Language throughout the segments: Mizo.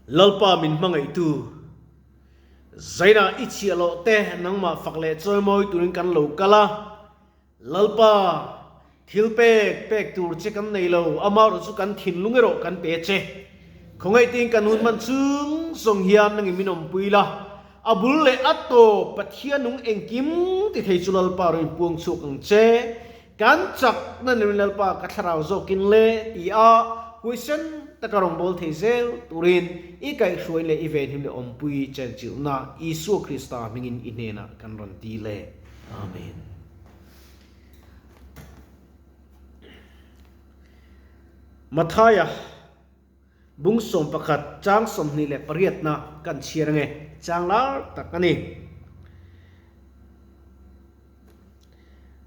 Lalpa min hmangaihtu, Zaina i chhiah loh te nangmah fak leh chawimawi turin kan lo kal a. Lalpa, thil pek pek tur che kan nei lo, amaherawh chu kan thinlung erawh kan pe che. Khawngaihtiin kan hun hman chung zawng hian nangin min awmpui la, a bul leh a tawp Pathian nung engkim ti thei chu Lalpa rawn inpuang chhuak ang che. Kan chak na nirin Lalpa ka thlarau zawkin le ti a huaisen taka rawngbâwl thei zel turin i kaihhruai leh i venhim leh awmpui chenchilhna Isua Krista hmingin i hnenah kan rawn ti le. Amen. Mathaia bung 11 chang 28 na kan chhiar ange chang lar tak a ni.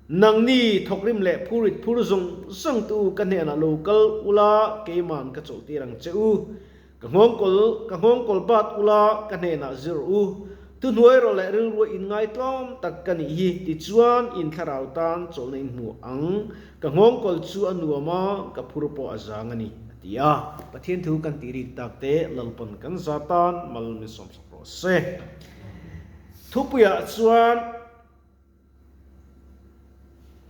Nangni thawkrim leh phurit phur zawng zawng tu ka hnenah lo kal ula keiman ka chawlhtir ang che u. Ka nghawngkawl ka nghawngkawl bat ula ka hnenah zir u. Thuhnuai rawh leh rilrua inngaitlawm tak ka nih hi tichuan in thlarau tan chawlhna in hmu ang. Ka nghawngkawl chu a nuam a, ka phur pawh a zang a ni, a ti a. Pathian thu kan tih rik tak te Lalpan kan za tan mal min sawmsak rawh se. Thupuiah chuan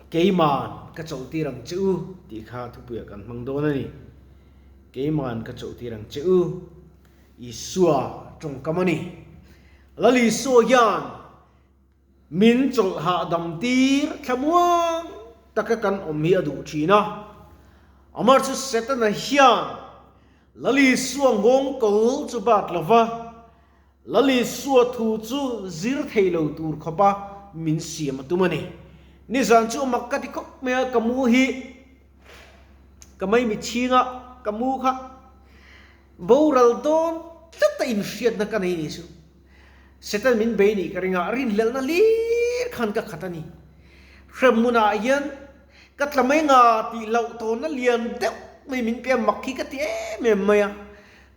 Keiman ka chawlhtir ang che u tih kha thupuiah kan hmang dawn a ni. Keiman ka chawlhtir ang che u. Isua tawngkam a ni. Lal Isua hian min chawlh hahdam tir thlamuang taka kan awm hi a duh thin a. Amah chu Setana hian Lal Isua nghawngkawl chu bat lova Lal Isua thu chu zir thei lo tur khawpa min siam a tum a ni. Nizan chu mak ka ti khawp mai a, ka mu hi ka maimi chhinga ka mu kha boral dawn tlat a inhriatna ka nei ni chu. Satan min bei nih ka ring a, rinhlelhna hlir khan ka khat a ni. Hremhmunah hian ka tla mai nga tih loh tawnna lian deuh mai min pe a, mak hi ka ti em em mai a.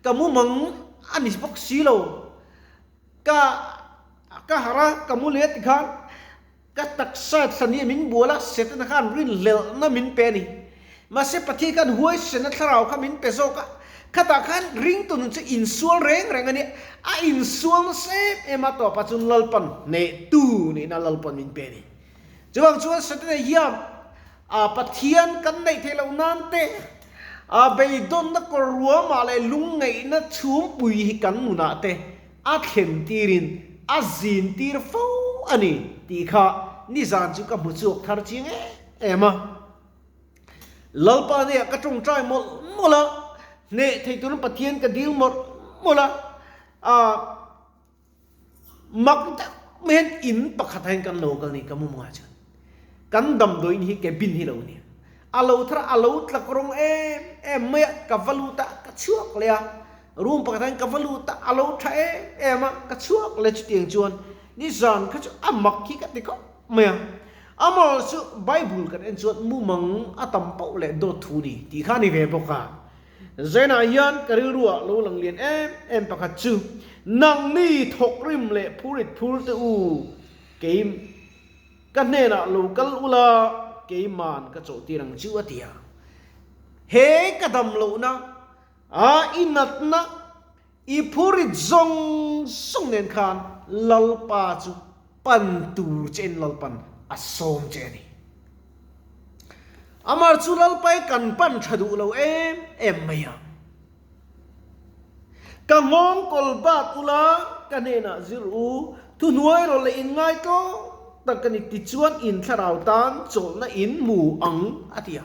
Ka mumang a ni bawk si lo. Ka ka harh a, ka mu leh ti khan ka taksa thlan hi min bual a, Setana khan rinhlelhna min pe a ni. Mahse Pathian khan huaisena thlarau kha min pe zawk a, khatah khan ringtu nun chu insual reng reng a nia, a insual nasa em em a, tawpah chuan Lalpan hnehtu nihna Lalpan min pe a ni. Chuvang chuan Setana hian A Pathian kan neih theih loh nan te, a beidawnna kawr ruamah leh lungngaihna chhumpui hi kan nunah te a thlen tirin a zin tir fo a ni tih kha nizan chu ka hmu chhuak thar chiang em em a. Lalpa hnehah ka tawngtai mawlh mawlh a, hneh thei turin Pathian ka dil mawlh mawlh a, a. Mak deuh mai hian in pakhat ah hian kan lo kal ni ka mumangah chuan kan damdawiin hi cabin hi lo nia a lo thar a lo tlak rawng em em mai a ka va lut a ka chhuak leh a room pakhat ah hian ka va lut a a lo tha em em a ka chhuak leh chutiang chuan nizan kha chu a mak hi ka ti khawp mai a amaherawhchu chu bible kan en chuan mumang a tam pauh leh dawt thu ni tih kha a ni ve bawk a. Zenah hian ka rilruah lo lang lian em em pakhat chu, Nangni thawkrim leh phurit phur te u, kei ka hnenah lo kal ula, keiman ka chawhtir ang chu a ti a. He ka dam lohna a i natna, i phurit zawng zawng nen khan Lalpa chu pan tur chein Lalpan a sawm che a ni. Amar chu Lalpai kan pan tha duh lo em em mai a. Ka nghawng kawl bat ula ka hnenah zir u, thuhnuai rawh leh inngaitawng tak ka ni tichuan in thlarau tan chawlhna in hmu ang a ti a.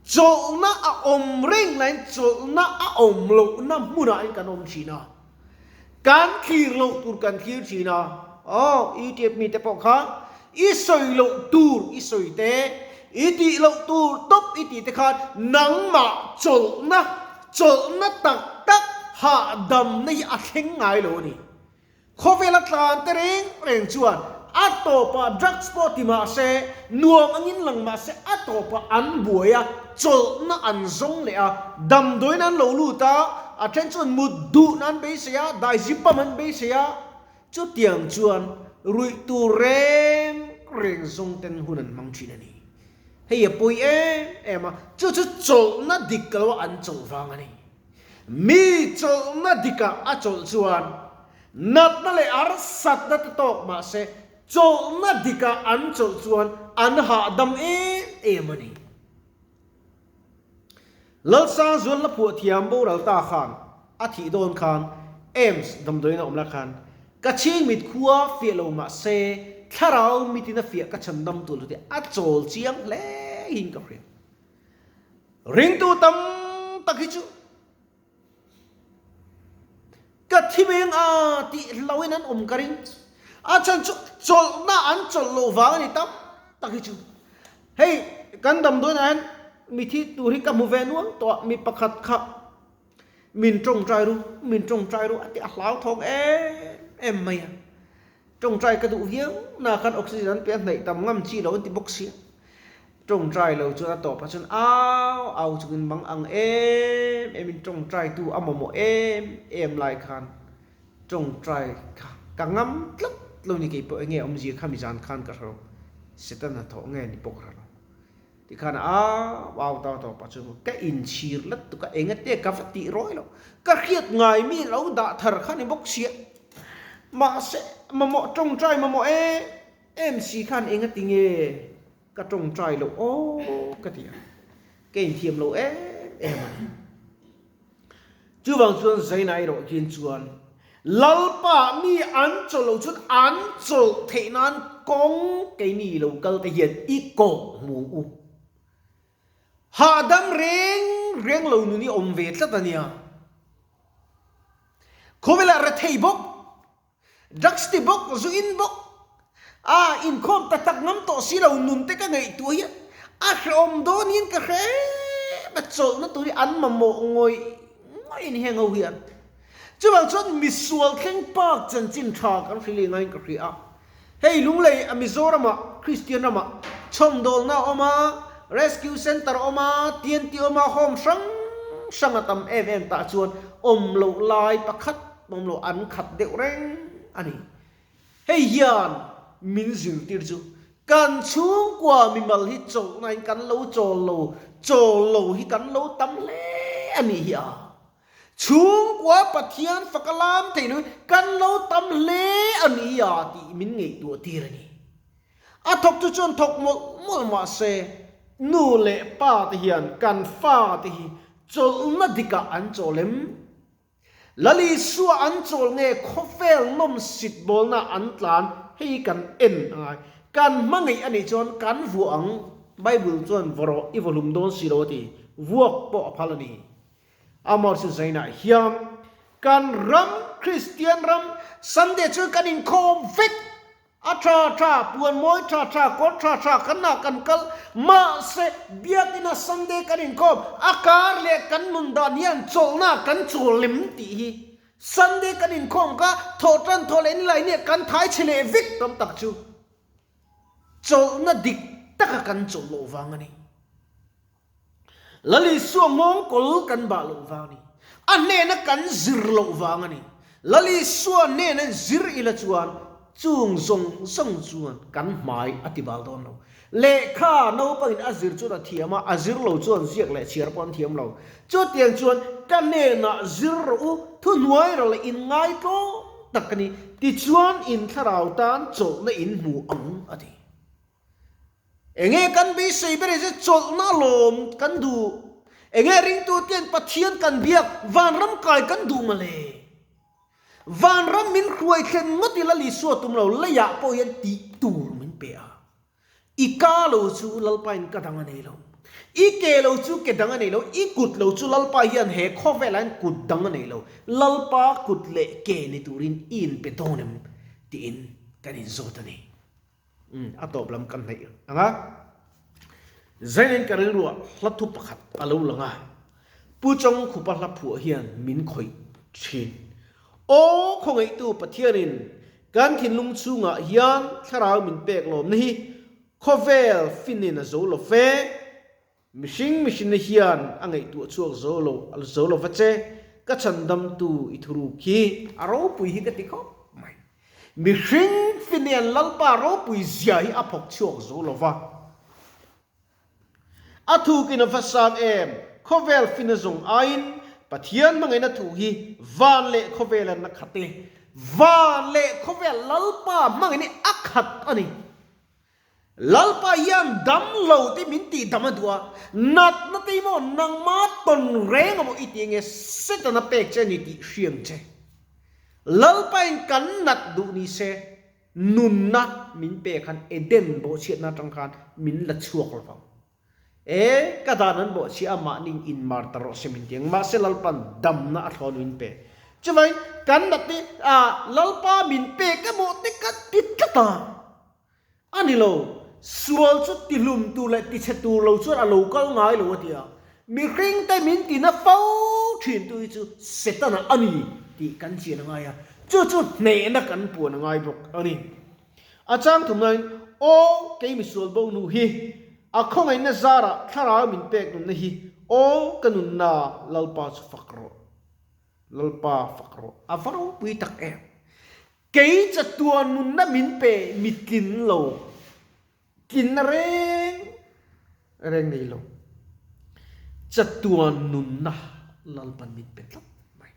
Chawlhna a awm reng laiin chawlhna a awm lohna hmunah in kan awm thin a. Kan thlir loh tur kan thlir thin a, aw YouTube mite pawh kha i sawi loh tur i sawi te, i tih loh tur tawp i tih te khan nangmah chawlhna, chawlhna tak tak hahdamna hi a thleng ngai lo a ni. Khawvela tlan te reng reng chuan a tawpah drugs pawh ti mah se, nuam angin lang mah se a tawpah an buai a, chawlhna an zawng leh a, damdawiin an lo lut a, a then chuan mut duhna an beisei a, daizipam an beisei a, chutiang chuan ruih tur reng reng zawng ten hun an hmang thin a ni. Hei a pawi em em a, chu chu chawlhna dik lo a an chawlh vang a ni. Mi. Mi chawlhna dikah a chawlh chuan natna leh harsatna te tawk mah se chawlhna dikah an chawlh chuan an hahdam em em a ni. Lalsangzual hlaphuah thiam boral ta khan a thih dawn khan AIMS damdawiin a awm lai khan ka chhing mit khua fiah lo mah se thlarau mitin a fiah ka chhandam tur chu a chawl chiang hle in ka hria. Ringtu tam tak hi chu ka thi meng a tih hlauhin an awm ka ring. A chhan chu chawlhna an chawlh loh vang a ni tam tak hi chu. Hei kan damdawiinah hian mithi tur hi ka hmu ve nual tawh a, mi pakhat kha min tawngtai ru, min tawngtai ru a ti a hlauthawng em em mai a. Tawngtai ka duh viau na khan oxygen an pe a hnaih tam ngam chi lo an ti bawk sia. Tawngtai lo chuan a tawpah chuan au au chungin mang ang em em in tawngtai tu a mamawh em em lai khan tawngtai kha ka ngam tlat lo ni keipawh enge awmzia kha mizan khan ka hre lo. Satan hnathawh nge ni pawh ka hre lo. Tikhan au au tau tawp ah chuan ka inchhir let tuk a, engate ka va tih rawi lo. Ka hriat ngai mi lo dah thar kha ni bawk sia. Mahse, mamawh tawngtai mamawh e, MC khan engati nge ka tawngtai loh aw ka ti a. Ka inthiam lo em em a ni. Chuvang chuan Zaina erawh hian chuan Lalpa mi an chawlh loh chuan an chawlh theih nan kawng keini lo kal te hian i kawh hmu u. Hahdam reng reng lo nun i awm ve tlat a nia. Khawvelah rethei bawk. Drugs ti bawk, zu in bawk, a inkhawm tak tak ngam tawh si lo nun te ka ngaihtuah hian a hrehawm dawn hian ka hre em a, chawlhna tur hi an mamawh ngawih ngawih a ni heng ho hian. Chuvang chuan misual thleng park chanchin tha kan hrilh leh ngaiin ka hria a, hei Lunglei a Mizoramah Kristian ramah chhawmdawlna a awm a, Rescue Centre a awm a, TNT a awm a, home hrang hrang a tam em em tah chuan awm loh lai pakhat Awm lo an khat deuh reng a ni. Hei hian min zirtir chu kan chhungkua mimal hi chawlhnain kan lo chawl lo, chawl lo hi kan lo tam hle a nih hi a. Chhungkua Pathian faka lam thei lo hi kan lo tam hle a ni hi a tih min ngaihtuah tir a ni. A thawktu chuan thawk mawlh mawlh mah se nu leh pa te hian kan fate hi chawlhna dikah an chawl em? Lal Isua an chawl nge khawvel nawm sit bawlna an tlan hei kan en a ngai. Kan hmangaih a nih chuan kan vuah ang, Bible chuan vaw rawh i vaw hlum dawn si lo a ti, vuak pawh a phal a ni. Amor chu zainah hian kan ram Kristian ram Sunday chuan kan inkhawm vek. A tha tha, puan mawi tha tha, kawr tha tha kan ah kan kal. Mahse, Biakina Sunday kan inkhawm, a kar leh kan nun dan hian chawlhna kan chawl lem tih hi. Sunday kan inkhawm kha thawh tan thawh leh nilai nia kan thai chhe leh vek tam tak chu chawlhna dik taka kan chawlh loh vang a ni. Lal Isua mawngkawl kan bah loh vang a ni. A hnena kan zir loh vang a ni. Lal Isua hnena zir ila chuan chung zawng zawng chuan kan hmai a ti bal dawn lo. Lehkha naupangin a zir chuan a thiam a, a zir lo chuan ziak leh chhiar pawh an thiam lo. Chutiang chuan ka hnenah zir rawh u, thuhnuai rawh leh inngaitlawn tak ka ni, tichuan in thlarau tan chawlhna in hmu ang a ti. Enge kan beisei ber hi chawlhna lawm kan duh? Enge ringtu ten Pathian kan biak vanram kai kan duh mawle? Vanram min hruai thlen ngawt ila Isua tum lo leiah pawh hian tih tur min pe a. I ka lo chu Lalpa in ka dang a nei lo. I ke lo chu ke dang a nei lo. I kut lo chu Lalpa hian he khawvelah hian kut dang a nei lo. Lalpa kut leh ke ni turin i inpe dawn em tiin kan inzawt a ni. Umm a tawp lam kan hnaih ang a, Zainen ka rilruah hla thu pakhat a lo lang a, Pu Chawngkhupa hla phuah hian min khawih thin. Aw khawngaihtu Pathianin kan thinlung chhungah hian thlarau min pek lawmna hi khawvel finin a zo lo fe. Mihring mihrinna hian a ngaihtuah chhuak zo lo zo lo va che, ka chhandamtu i thuruk hi a ropui hi ka ti khawp mai. Mihring finian Lalpa ropui zia hi a phawk chhuak zo lo va. A thukin a va sang em, khawvel fina zawng aiin. Pathian hmangaihna thu hi van leh khawvel an a khat e. Van leh khawvel Lalpa hmangaihna hi a khat a ni. Lalpa hian dam lo te min tih dam a duh a, natna te hi maw nangma tawn reng a maw i ti nge Setana pek che a ni tih hriang che. Lalpa in kan nat duh ni se nunna min pek khan Eden bawhchhiatna atang khan min la chhuak lo vang. E, ka dan an bawhchhia a mahni in mar ta rawh se min ti ang. Mahse Lalpan damna a thlawn min pe. Chuvangin kan nat te ah Lalpa min pek emaw te kan ti tlat a. A ni lo, sual chu tihlum tur leh tichhe tur lo chuan a lo kal ngai lo a ti a. Mihringte min tina fo thin tu hi chu Setana a ni tih kan chian a ngai a, chu chu hnehna kan puan a ngai bawk a ni. A chang thum laiin, Aw, kei misual bo nu hi, a khawngaihna zarah thlarau min pek nunna hi, aw, ka nunna Lalpa chu fak rawh, Lalpa fak rawh, a va ropui tak em! Kei chatuan nunna min pe mi tlin lo, tlinna reng reng nei lo, chatuan nunna Lalpan min pe tlat mai.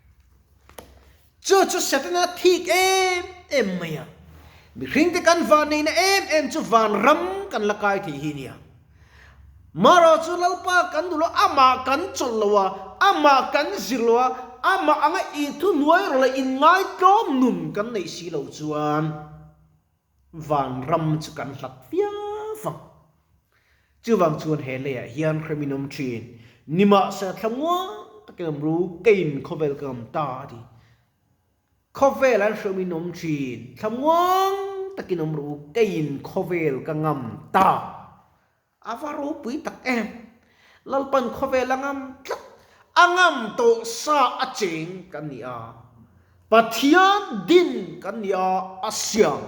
Chu chu Setana thik em em mai a, mihringte kan van neihna em em chu vanram kan la kai thei hi nia. Marawh chu Lalpa kan duh lo, amah kan chawlh lo a, amah kan zir lo a, amah anga inthuhnuai rawh leh inngaitlawm nun kan neih si lo chuan vanram chu kan hlat viau vang. Chuvang chuan he leiah hian hremin awm thin, nimahsela thlamuang takin awm ru, keiin khawvel ka ngam ta a ti. Khawvel an hremin awm thin, thlamuang takin awm rawh u, keiin khawvel ka ngam ta. A va ropui tak em! Lalpan khawvel a ngam tlat, a ngam tawh sa a cheng kan ni a, Pathian din kan ni a, a siam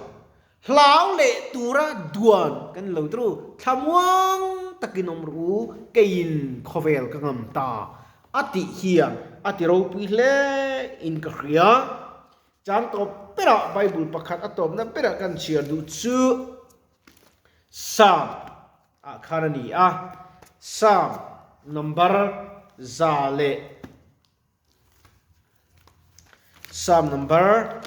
hlau leh tura duan kan ni lo tru, thlamuang takin awm rawh u, keiin khawvel ka ngam ta. A tih hian a ti ropui hle in ka hria. Chang tawp berah Bible pakhat a tawpna berah kan chhiar duh chu Psalm ah khan a ni a, Psalm number za leh Psalm number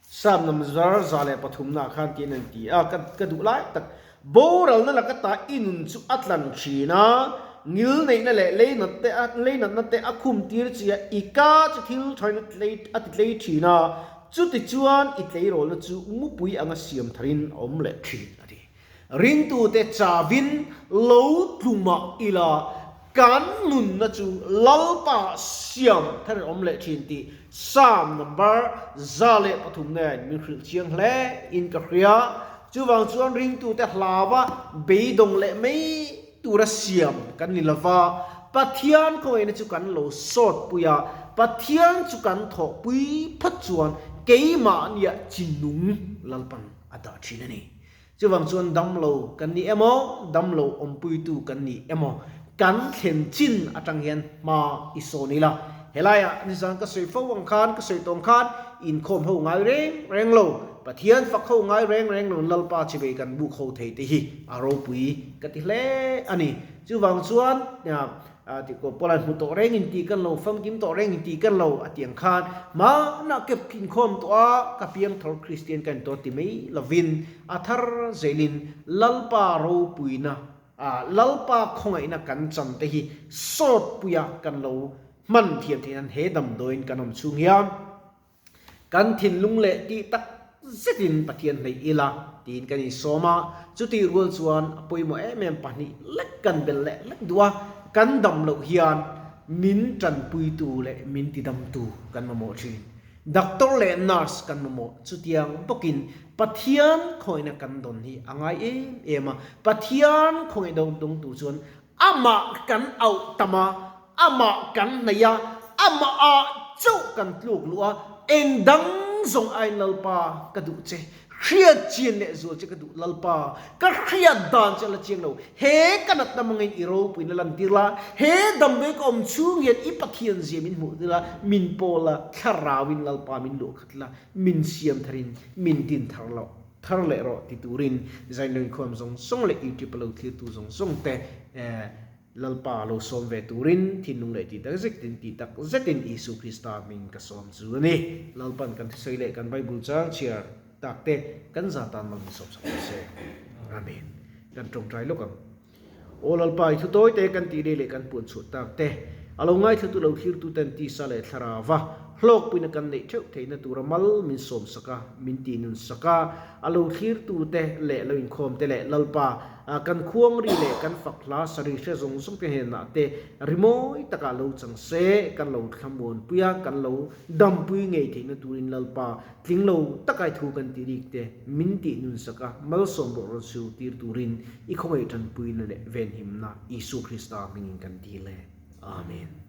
Psalm number 103 na khan tiin an ti a, ka ka duh lai tak. Boralna laka ta i nun chu a tlan thin a, ngil neihna leh leinat te a leinatna te a khum tir chi a, i ka chu thil thaina tlei a ti tlei thin a, chutichuan i tleirawlna chu mupui anga siam tharin a awm leh thin a ti. Ringtute chavin lo tlu mah ila kan nunna chu Lalpa siam thar in awm leh thin tih Psalm number 103 nen min hrilh chiang hle in ka hria. Chuvang chuan ringtute hlava beidawng leh mai tura siam kan ni lova, Pathian khawngaihna chu kan lo sawtpui a, Pathian chu kan thawhpui phawt chuan keimahniah chinung Lalpan a dah thin a ni. Chuvang chuan damlo kan ni emaw, damlo awmpuitu kan ni emaw, kan thlen chin atang hian hma i sawn ila. Helaiah nizan ka sawi fo ang khan, ka sawi tawng khan, inkhawm ho ngai reng reng lo, Pathian fak ho ngai reng reng lo Lalpa chivei kan buk ho thei te hi a ropui ka ti hle a ni. Chuvang chuan Tih ko pawh hmu tawh reng in tih kan lo, famkim tawh reng in tih kan lo a tih ang khan hmanah kep inkhawm tawh a, ka piangthar Kristian ka in tawh ti mai lovin a thar zelin Lalpa ropuina, Lalpa khawngaihna kan chan te hi sawtpuia kan lo hman thiam theih nan he damdawiin kan awm chhung hian Kan thinlung leh tih tak zetin Pathian hneih ila tiin kan insawm a, chutih rual chuan a pawimawh em em pahnih lek kan bel leh lek duh a, kan dam loh hian min tanpuitu leh min tidamtu kan mamawh thin. Doctor leh nurse kan mamawh, chutiang bawkin Pathian khawngihna kan dawn hi a ngai em em a, Pathian khawngaih dawngtu chuan Amah kan auh tam a, amah kan hnaih a, amah ah chauh kan tluk luh a, eng dang zawng aiin Lalpa ka duh che, hriat chian leh zual che ka duh Lalpa, ka hriat dan che a la chiang lo, he ka natna mangin i ropuina lantir la, he damdawi ka awm chhung hian i Pathian zia min hmuh tir la, min pawl la, thlarauin Lalpa min luah khat la, min siam tharin min din thar loh. Thar leh rawh ti turin Zainlo inkhawm zawng zawng leh YouTube a lo thlirtu zawng zawng te Lalpa lo sawm ve turin thinlung leh tih tak zetin tih tak zetin Isu Krista hming ka sawm chu a ni. Lalpan kan thusawi leh kan Bible chang chhiar tak te kan za tan mal min sawm sak rawh se. Amen. Kan tawngtai lawk ang. Aw Lalpa, i thu tawi te kan tih leh leh kan puan chhuah tak te, a lo ngaithlatu lo thlirtu ten tisa leh thlarauva hlawkpuina kan neih theuh theihna tura mal min sawm sak a, min tih nun sak a, a lo thlirtu te leh lo inkhawm te leh Lalpa, kan khuang ri leh kan fak hla sari hre zawng zawng te hnenah te rimawi takah lo chang se, kan lo thlamuanpui a, kan lo dampui ngei theihna turin Lalpa, Tling lo takai thu kan tih rik te min tih nun sak a, malsawm rawh rawn sur tir turin i khawngaih tanpuina leh venhimna Isu Krista hmingin kan dil e. Amen.